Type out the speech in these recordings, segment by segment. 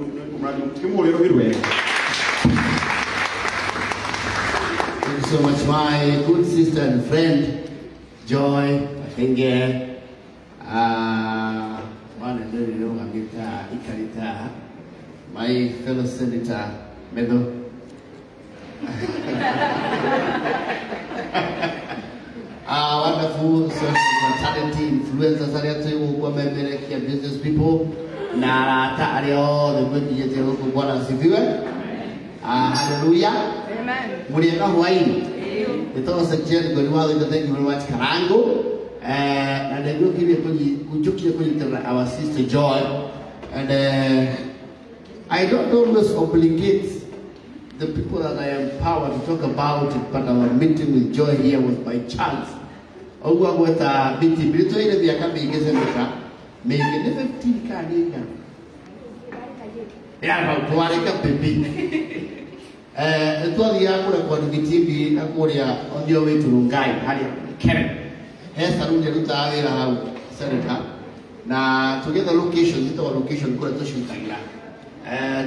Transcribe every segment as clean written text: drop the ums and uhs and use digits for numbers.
Thank you so much, my good sister and friend, Joy Mahenge. My fellow Senator Medo. Wonderful social fraternity influencers, business people. Na arata arĩa othe mwĩkinyĩtie gũkũ Bwana asifiwe. Hallelujah. Amen. Mũrĩega hwaĩ-inĩ. Nĩtagwo St. Ngoni wa Thũita, thank you very much Karango. Na nĩnjũkire kũnyitĩrĩra our sister Joy, and I don't always obligate the people that I empower to talk about it, but our meeting with Joy here was by chance. Ũguo agweta meeting, nĩtũire mĩaka mĩingĩ Senator, mĩingĩ nĩ 15 kana nĩ igana. Yeah, twarĩka baby. Nĩtwathiaga kũrĩa kwa Ndugi na kũrĩa on your way to Rongai harĩa Karen. He saluni arutaga wĩra hau Senator, na tũgĩetha location, ĩtagwo location kũrĩa tũcutagĩra.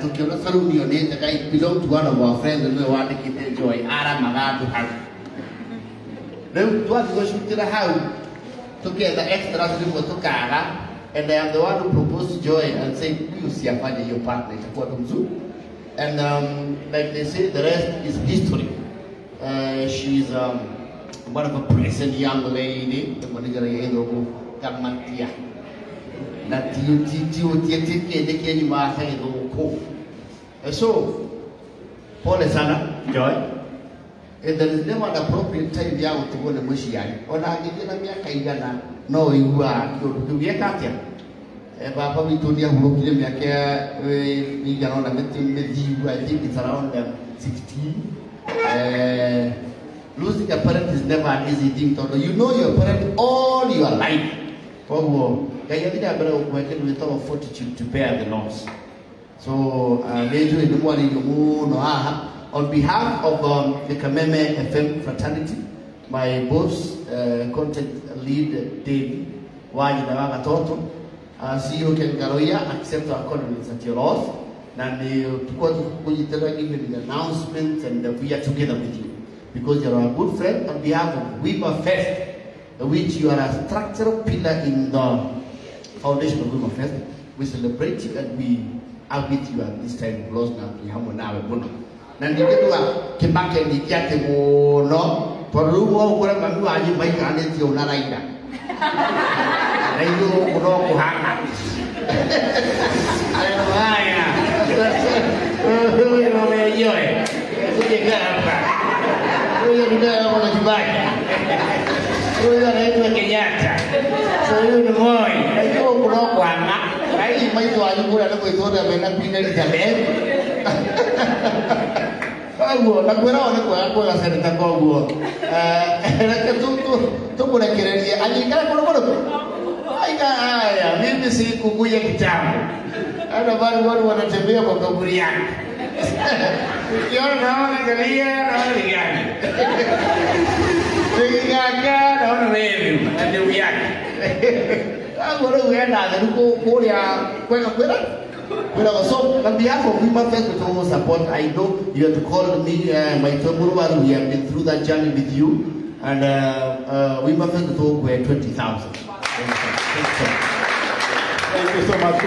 Tukiona saluni ĩyo nĩ njega, it belong to one of our friends nĩwe wandĩkĩte Joy aramaga andũ hau. Rĩu twathiĩ gũcutĩra hau tũkĩetha extras rĩmwe tũkaga, and I am the one who proposed Joy and said huyu si afanye hiyo partner, itakuwa tu mzuri. And like they say, the rest is history. She's one of a present young lady, kamatia. Na so, pole sana, Joy. And there is never an appropriate time ya gũtigwo nĩ mũciari. Ona angĩthiĩ na mĩaka igana no ũiguaga kĩũndũ kĩu gĩeka atĩa. Baba witũ nĩahurũkire mĩaka ĩigana ũna mĩthiu, I think it's around 16. Losing a parent is never an easy thing, tondũ you know your parent all your life. Koguo Ngai athiĩ na mbere gũkũhe kĩndũ gĩtagwo fortitude to bear the loss. So nĩ njũĩ nĩ mwarĩirio mũno haha. On behalf of the Kameme FM fraternity, my boss, content lead Dave Wanyina wa Gatoto, CEO Ken Garoya, accept our condolence at your loss. Na nĩ tũkorwo tũkũnyitĩrĩra even the announcements, and we are together with you because you are a good friend. On behalf of Wima Fest, which you are a structural pillar in the foundation of Wima Fest, we celebrate you and we are with you at this time of loss. Na tũrĩ hamwe nawe mũno. Na ningĩ ndũgakĩmake ningĩ atĩ mũno, tondũ rĩu no ũkore mami wanyu maikaranĩtie ũũ na Raila, na ithuĩ gũkũ no kũhana. Haya, wenyewe tuje hapa, huyo ndio na Kibaki, huyo anaitwa Kenyatta, so huyu ni Moi, na ithuĩ gũkũ no kũhana. Na hihi maitũ wanyu kũrĩa nĩ gwĩtwo mena Queen Elizabeth. Koguo na kwĩragwo nĩ kwega kwega Senator, koguo reke tũmũrekererie anyikare kũrũ kũrĩkũ. Haya, mimi sikukuja kitambo, hata bado watu wanatembea kwa kaburi yake. Ukiona naona angalia, naona ni gani nikikaka, naona wewe na ndevu yake. Koguo rĩu ena theru kũrĩa kwega kwĩra. Well, so on behalf of Wima Fest, with all support, I know you have called me, my Muruwaru, we have been through that journey with you, and Wima Fest with all 20,000. Thank you so much.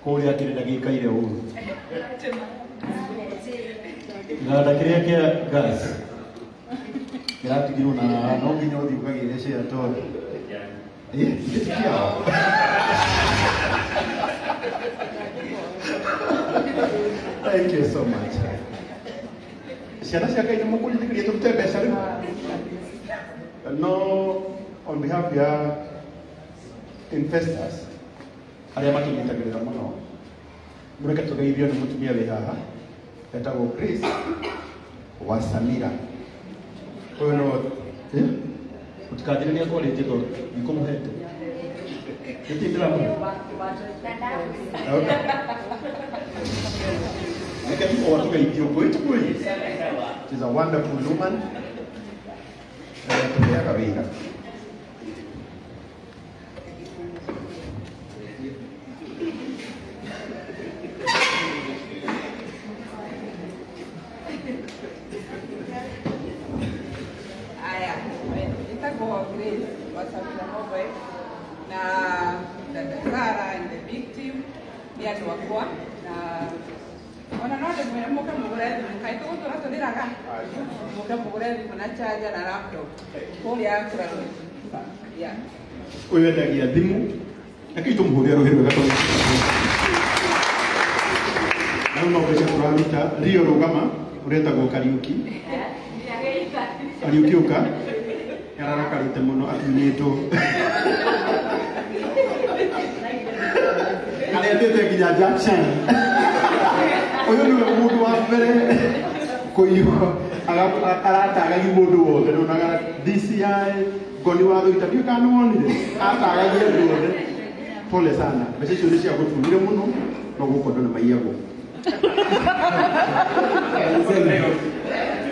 Kũrĩa kĩrĩnda gĩikaire ũru. Kĩganda kĩrĩa kĩa gas kĩratigirwo na no nginya ũthiĩ ũkagĩre share tondũ Thank you so much. Ciana cia Ngai nĩ mũkũnyitĩkĩria tũrute mbeca rĩu. No, on behalf ya investors arĩa matũnyitagĩrĩra mũno, mũreke tũgeithio nĩ mũtumia wĩ haha etagwo Grace wa Samira. Ũyũ no mũtikanjĩre nĩ akwarĩtie tondũ ndikũmũhete. Nĩkĩ ndĩramũhe? Reke tu tũgeithio kwĩ. She's a wonderful woman. Tũheaga wĩra. Ndĩramũgeithia andũ akwa na ona no ndĩmwĩre mũke mũgũre thimũ kaĩ tũgũtũra tũrĩraga mũke mũgũre thimũ na charger na laptop kũrĩa Kura Lodge. Yeah. Ũyũ endagia thimũ rekei tũmũhũrĩre rũhĩ rwega tondũ na rĩu no mbeca tũraruta Rio rũgama ũretagwo Kariuki. Kariuki ũka ararakarĩte mũno atunyĩtwo aretete nginya Jackson. Ũyũ nĩwe mũndũ wa mbere kũiywo aratagagia mũndũ wothe nĩonaga DCI ngoni wa thũita ndiũĩ kana nĩwonire atagagia andũ othe. Pole sana, mbeca icio nĩ cia gũtunire mũno no gũkũ andũ nĩmaiyagwo.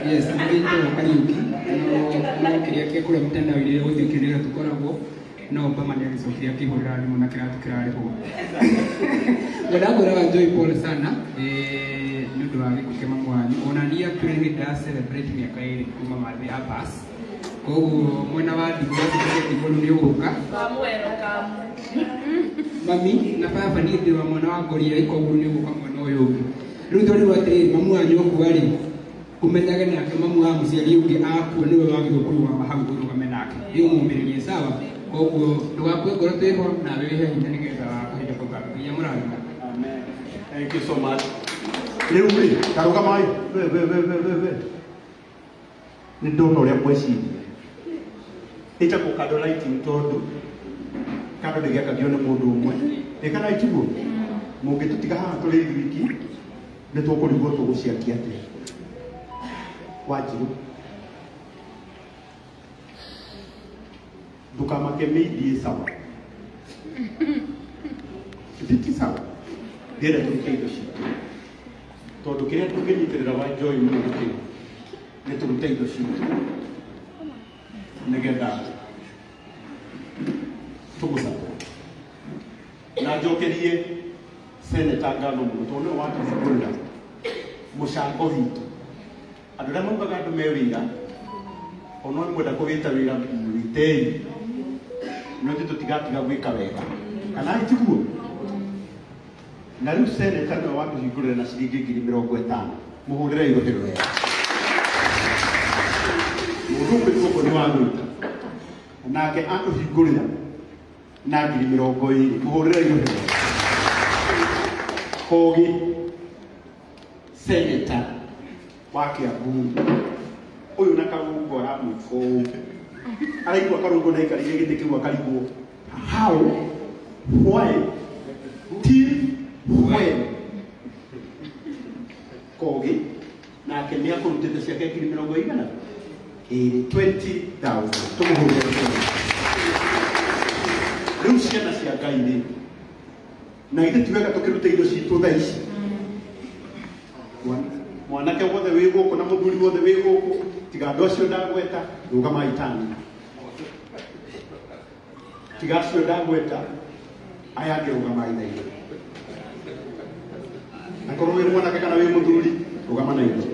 Yes, nĩgĩtagwo Kariuki no kĩrĩa kĩa kũrĩa mtandao-inĩ gũthiĩ kĩrĩa tũkoragwo no Obama nĩagĩcokire akĩhũrĩra thimũ na kĩratũ kĩrarĩhwo. Ngwenda kwĩra Joy pole sana nĩ ũndũ wa gĩkuũ kĩa mamu wanyu. Ona niĩ actually nĩ ndĩra celebrate mĩaka ĩrĩ kuma mathĩ a pass. Koguo mwena wa Ndigũ Ndigũ nĩ ũgũka. Mami na baba niĩ ndĩ wa mwena wa Ngoria koguo nĩ ũgũka mwena ũyũ ũngĩ. Rĩu twarirwo atĩrĩrĩ mamu wanyu akua rĩ ũmenyage nake mamu wa mũciari ũngĩ akua nĩwe wagĩrĩirwo kũrũgama hau ũrũgame nake. Ĩ ũmũmĩrĩrie sawa. Koguo ndũgakue ngoro twĩho nawe wĩhe hinya nĩgetha kahinda kau gagĩkinya mũrathime. Amen. Thank you so much. Rĩu rĩ karũgamai we we we we we we nĩ ndona ũrĩa mweciria ĩtagwo candle lighting tondũ kando ndĩgĩakagio nĩ mũndũ ũmwe ĩ kana itiguo mũngĩtũtiga haha tũrĩ ithuiki nĩ tũkũrigwo tũgũciakia atĩa. Wanjirũ ndũkamake mĩindie sawa ti sawa ndĩrenda tũrute indo citũ tondũ kĩrĩa tũngĩnyitĩrĩra wa Joy mũno gũkĩra nĩ tũrute indo citũ nĩgetha tũgũsupport. Na njokerie seneta ngatho mũno tondũ nĩwe watũhingũrĩra mũcango witũ. Andũ arĩa maugaga andũ me wĩra ona mwenda kũwĩta wĩra mwĩtei no ithuĩ tũtigatiga gwĩka wega kana tiguo. Na rĩu seneta nĩwe watũhingũrĩra na ciringi 50,000 mũhũrĩre irũhĩ rwega. Mũndũ ũkwĩtwo ũguo nĩ wa gwĩta nake atũhingũrĩra na 20,000 mũhũrĩre irũhĩ rwega. Kogi seneta wa Kiambu ũyũ na karũngo aramwĩka ũũ araigua karũngo na aikarĩire gĩtĩ kĩu akarigwo how why till when. Kogi nake nĩ akũrutĩte ciake 20,000 20,000 tũmũhũrĩre. Rĩu ciana cia Ngai rĩ na ithe ti wega tũkĩrute indo citũ thaa ici. Mwanake wothe wĩ gũkũ na mũthuri wothe wĩ gũkũ tiga andũ acio ndagweta rũgamai tani tiga acio ndagweta aya angĩ rũgamai na igũrũ. Akorwo wĩ mwanake kana wĩ mũthuri rũgama na igũrũ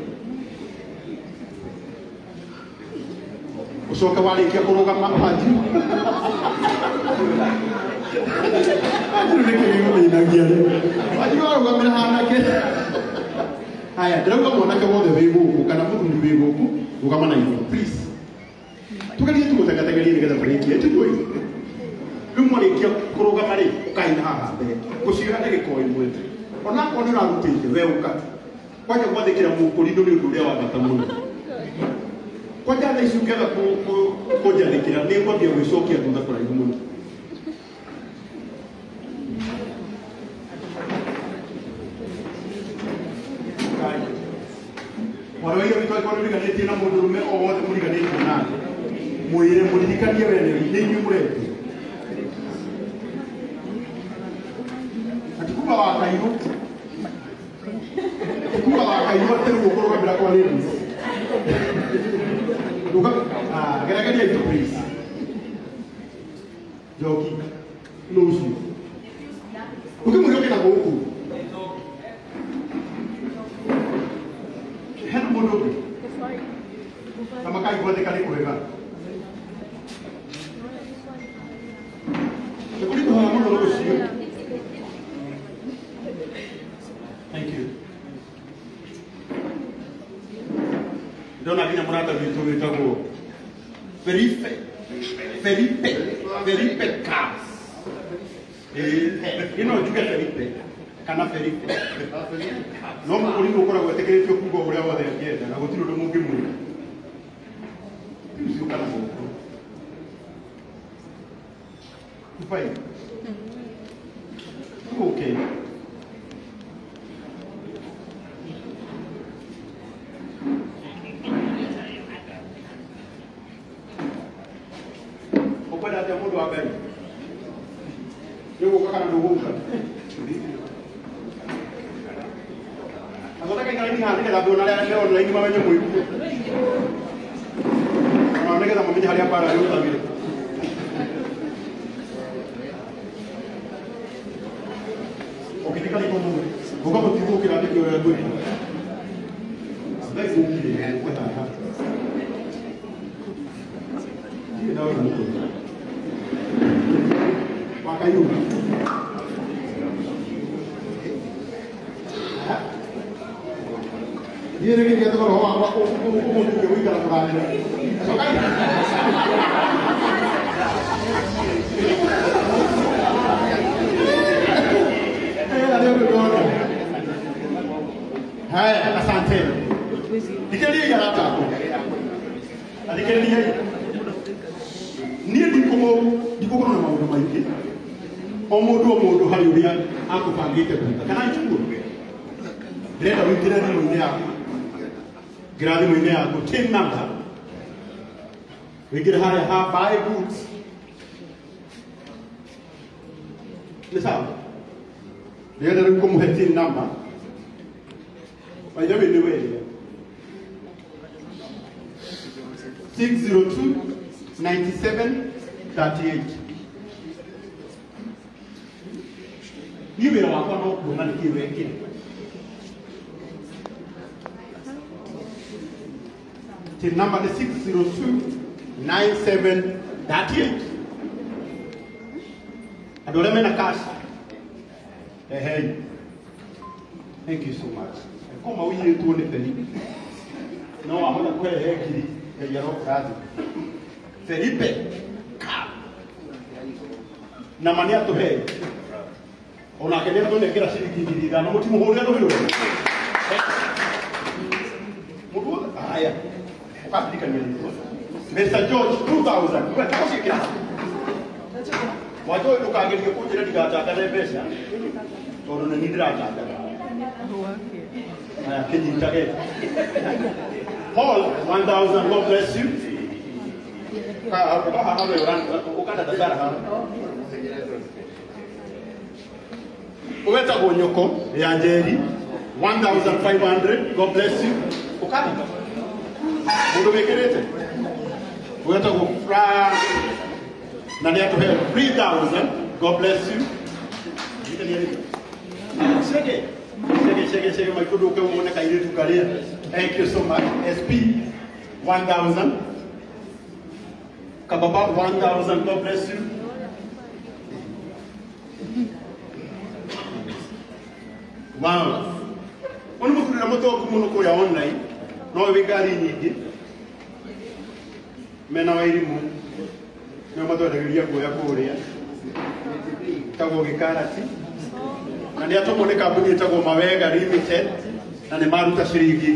ũcoke warĩkia kũrũgama Wanjirũ Wanjirũ nĩkĩ gĩgũthĩnagia rĩ Wanjirũ arũgamĩra hanake. Haya ndĩrauga mwanake wothe wĩ gũkũ kana mũthuri wĩ gũkũ rũgama na igũrũ please. Tũgerie tũgũtengatengerie nĩgetha tũrĩkie tiguo rĩu mwarĩkia kũrũgama rĩ ũkaina haha mbere ngũcioya ndagĩka o ĩmwe onakorwo nĩ ũrarutĩte we ũka kwanja gwathĩkĩra mũkũrinũ nĩ ũndũ ũrĩa wa bata mũno. Kwanja thaa ici ũngĩaga kũnjathĩkĩra nĩ ngwambia gwĩcokia thutha kũraihu mũno. Mwarĩ wa ithe witũ angĩkorwo nĩũriganĩtie na mũndũrũme o wothe mũriganĩtie nake mwĩre mũririkanie we nĩ inyuĩ mũretio ati kuga wa kairũ kuga wa kairũ atĩ rĩu ũkũrũgamĩra kwa ladies gerageria itu please. Njoki nũ ũcio ũkĩmwĩra ũkĩna gũkũ hena mũndũ ũngĩ na makaigua thĩ karĩ kwega nĩ kũritũhaga mũno rũciũ. Mũrata witũ wĩtagwo Felipe Felipe Felipe Cars. Ĩno njuge Felipe kana Felipe. No mũkũrinũ ũkoragwo etĩkĩrĩtio kuga ũrĩa wothe angĩenda na gũtirĩ ũndũ mũngĩmwĩra. Rĩu kana moko. Tupai. Okay. Ukwenda atĩa mũndũ wa Ngai? Nĩũgũka kana ndũgũka? Athondeka ikaraini haha nĩgetha andũ ona arĩa me online mamenye mũigue. Ona nĩgetha mamenye harĩa mbara yũtagire. Ũkĩthika nĩ mũndũ, ũka mũtigũkĩra nĩkĩo ũrĩa ngwĩra. Ngai gũkire, ũkwe haha. Ndirĩ na ũru mũkũrũ. Wakayumba. Niĩ nĩ kĩrĩa roho wakwa ũmũthĩ ũgĩikara kũraya. Haya, asante. Thikĩrĩria arata akwa. Thikĩrĩriai. Niĩ ndikũkorwo na maũndũ maingĩ. O mũndũ o mũndũ harĩ ũrĩa akũbangĩte gwĩka. Kana tiguo? Ndĩrenda wĩingĩre thimũ-inĩ yaku. Ingĩra thimũ-inĩ yaku, till number. Wĩingĩre harĩa ha buy goods. Nĩ sawa? Ndĩrenda rĩu kũmũhe till number. By the way, nĩ weria. 602 97 38. Niĩ wĩra wakwa no kuona nĩkĩ wekire. Till number nĩ 602 97 38. Andũ arĩa mena cash. Hey. Thank you so much. Koma ũiyĩtwo nĩ Felipe. No wahota kũrehe ngiri Ngai arokũrathima. Felipe ka. Na ma nĩ atũhe. Onake nĩ atũnengera ciringi 5,000 mũtimũhũrĩre rũhĩ rũrĩa. Mũndũ wothe haya. Ũkandirikania rĩtwa. Mr. George 2000. We tũgũciĩkĩra. Wanjohi ndũkagerie kũnjĩra ndigatangathe mbeca tondũ nĩ niĩ ndĩratangatha. Haya, kĩnyitage. Paul 1000, God bless you. Ũkandathara haha. Ũwetagwo nyoko ya Njeri 1500, God bless you. Ũkandika. Mũndũ wĩkĩrĩte. Ũwetagwo Frank na nĩ atũhe 3000, God bless you. Chege. Chege chege chege maitũ ndũke wone kairĩtu karĩa. Thank you so much. SP 1000. Kababa 1000, God bless you. Wow. Ono mũthuri mũtongu mũno kũrĩa online no wĩ ngari nyingĩ mena Wairimũ nĩo matwendagĩria guoya kũrĩa ĩtagwo Gĩkarati na nĩ atũmwo nĩ kambuni ĩtagwo Mawega Limited na nĩ maruta ciringi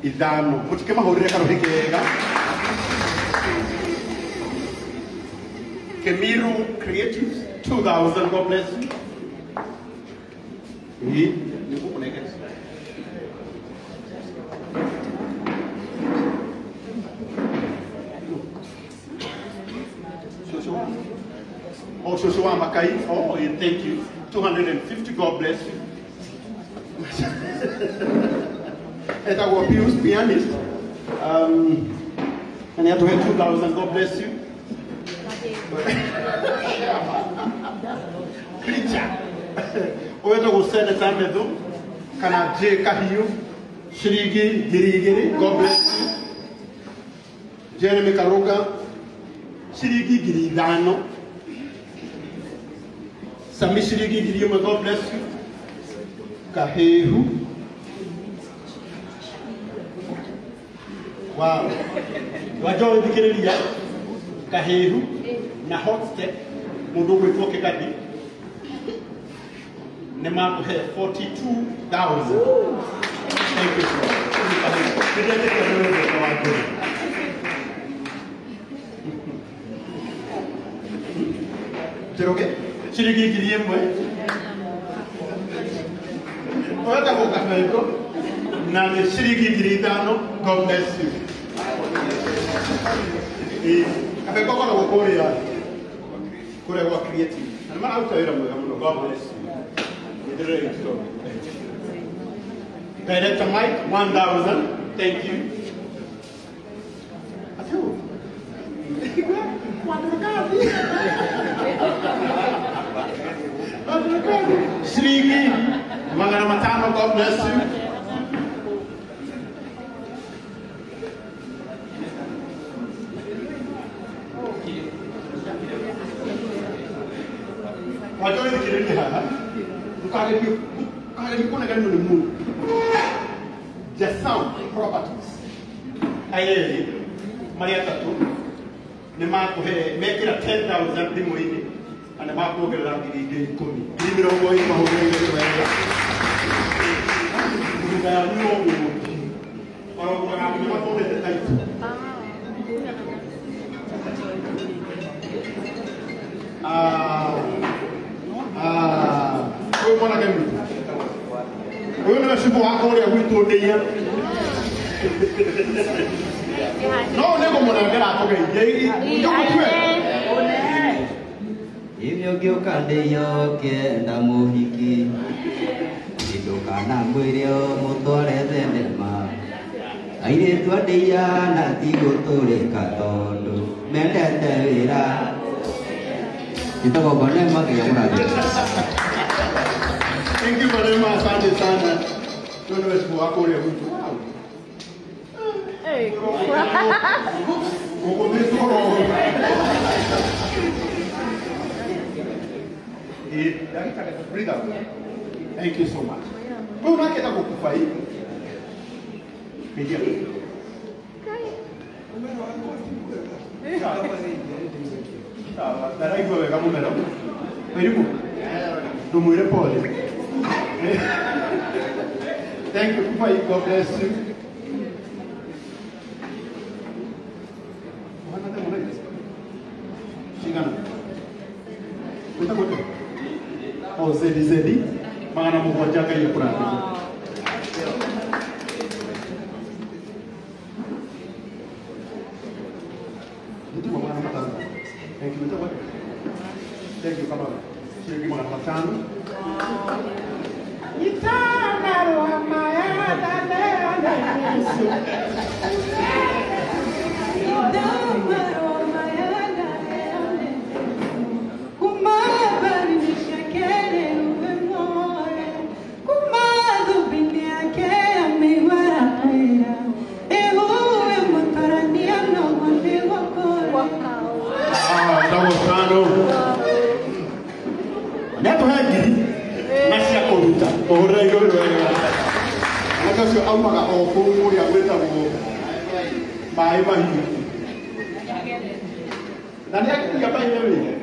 5,000. Mũtikĩmahũrĩre karũhĩ kega. Kemiru Creatives 2000, God bless you. Ĩ nĩngũkũnengera. Oh, Joshua Makai. Oh, thank you. 250, God bless you. And our Pius pianist. And he had to have 2,000, God bless you. Preacher. Oweto Senator Medu, Kana J Kahiu, Shirigi Girigiri, God bless you. Jeremy Karuga, Shirigi Giridano. Sami Shirigi Giriyuma, God bless you. Kahehu. Wow. Wanjohi thikĩrĩria Kahihu na Hot Step mũndũ ũgwĩtwo Kĩgathi nĩ makũhe 42,000. Thank you so much. Nĩndetĩkia nĩ wendete Wanjohi. Njoroge ciringi 1,000 ũretagwo Kabengo na nĩ ciringi 5,000. God bless you. Kabengo akoragwo kũrĩa kũrĩa gwa creative na nĩ mararuta wĩra mwega mũno. God bless you. Nĩndĩrera story. Director Mike 1,000. Thank you. Atiu. Ciringi 500. God bless you. Wanjohi thikĩrĩria haha ndũkagerie kũnegenio nĩ mũndũ. Jasam Properties aya erĩ marĩ atatũ nĩ makũhe mekĩra 10,000 thimũ-inĩ na nĩ makuongerera 10,000 20,000 mahũthĩrĩire wega. Mũthemba yanyu no ũgũthiĩ oro nginya matũrĩte taitũ. Ũyũ mwanake witũ ũyũ nĩwe cibũ wa kũrĩa gwitũ ndĩia no nĩ ngũmũnengera akũgeithie ngũtue Ivyo ngĩũka ndĩia ũkĩenda mũhiki ndũkanamwĩre mũtware thenema airĩtu a ndĩia na ti gũtũrĩka tondũ mendete wĩra. Njĩtagwo Bonema nginya mũrathime. Thank you Bonema, asante sana. Ũyũ nĩwe cibũ wa kũrĩa gwitũ. Breathe out. Thank you so much. Wewe unaketa kukufa hii. Media. Sawa, ndaraigua wega mũmero. Wĩrimũ. Ndũmwĩre pole. Thank you, Kufa. God bless you. Shigana. Wĩtagwo Oh, zedi zedi 700 Ngai akũrathime. Nĩtuma 500. Thank you. Wĩtagwo Thank you kama ciringi 500. Mwanake ũcio aumaga o kũrĩa gwĩtagwo maĩ mahiũ na nĩ akinyia mahiũ wĩ